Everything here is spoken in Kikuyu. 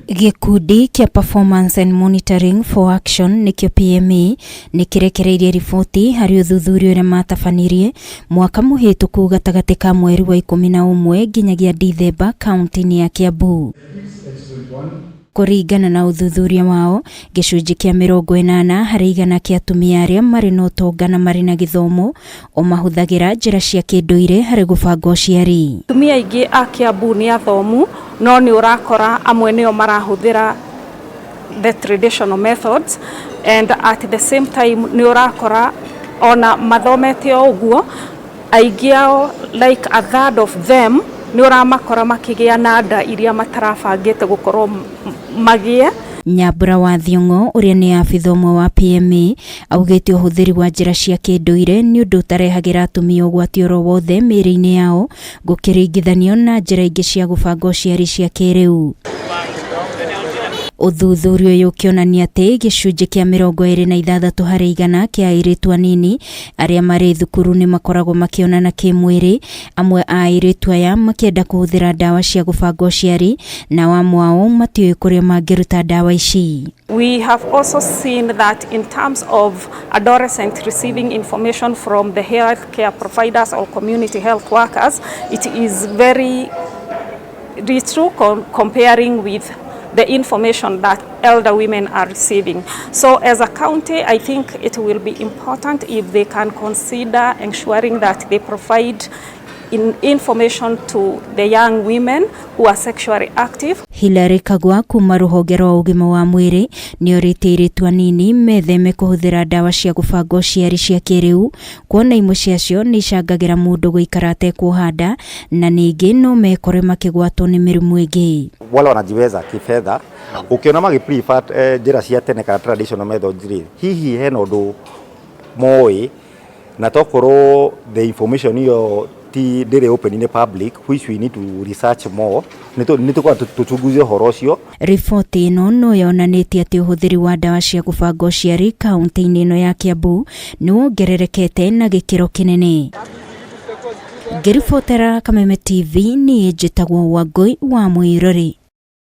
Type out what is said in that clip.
Gĩkundi kĩa Performance and Monitoring for Action nĩkĩo PMA nĩ kĩrekereirie riboti harĩ ũthuthuria ũrĩa matabanirie mwaka mũhĩtũku gatagatĩ ka mweri wa 11 nginyagia Dithemba kaunti-inĩ ya Kiambu. Kũringana na ũthuthuria wao, gĩcunjĩ kĩa 80% kĩa atumia arĩa marĩ na ũtonga na marĩ na gĩthomo o mahũthagĩra njĩra cia kĩndũire harĩ gũbanga ũciari. Atumia aingĩ a Kiambu nĩ athomu, no nĩ ũrakora amwe nĩo marahũthĩra the traditional methods, and at the same time nĩ ũrakora ona mathomete o ũguo, aingĩ ao, like a third of them, nĩ ũramakora makĩgĩa na nda iria matarabangĩte gũkorwo magĩe. Nyambura wa Thiong'o ũrĩa nĩ abitha ũmwe wa PMA augĩte ũhũthĩri wa njĩra cia kĩndũire nĩ ũndũ ũtarehagĩra atumia ũgwati oro wothe mĩĩrĩ-inĩ yao gũkĩringithanio na njĩra ingĩ cia gũbanga ũciari cia kĩrĩu. Ũthuthuria ũyũ ũkĩonania atĩ gĩcunjĩ kĩa 26% kĩa airĩtu anini arĩa marĩ thukuru nĩ makoragwo makĩonana kĩmwĩrĩ, amwe a airĩtu aya makĩenda kũhũthĩra ndawa cia gũbanga ũciari, nao amwe ao matiũĩ kũrĩa mangĩruta ndawa ici. We have also seen that in terms of adolescent receiving information from the healthcare providers or community health workers, it is very little comparing with the information that elder women are receiving. So as a county, I think it will be important if they can consider ensuring that they provide information to the young women who are sexually active. Hilary Kagwa kuma rũhonge rwa ũgima wa mwĩrĩ nĩ orĩtie airĩtu anini metheme kũhũthĩra ndawa cia gũbanga ũciari cia kĩrĩu, kuona imwe ciacio nĩ icangagĩra mũndũ gũikara atekuoha nda na ningĩ no mekore makĩgwatwo nĩ mĩrimũ ĩngĩ. Wale wanajiweza kifedha, ukiona magi prefer njĩra cia tene kana traditional methods rĩ, hihi hena ũndũ moĩ na tokorwo the information iyo ti ndĩrĩ open in the public, which we need to research more, nĩ tũkorwo tũchunguzie ũhoro ũcio. Riboti ĩno no yonanĩtie atĩ ũhũthĩri wa ndawa cia gũbanga ũciari kaunti-inĩ ĩno ya Kiambu nĩ wongererekete na gĩkĩro kĩnene. Ngĩribotera Kameme TV, niĩ njĩtagwo Wangũi wa Mwĩrori.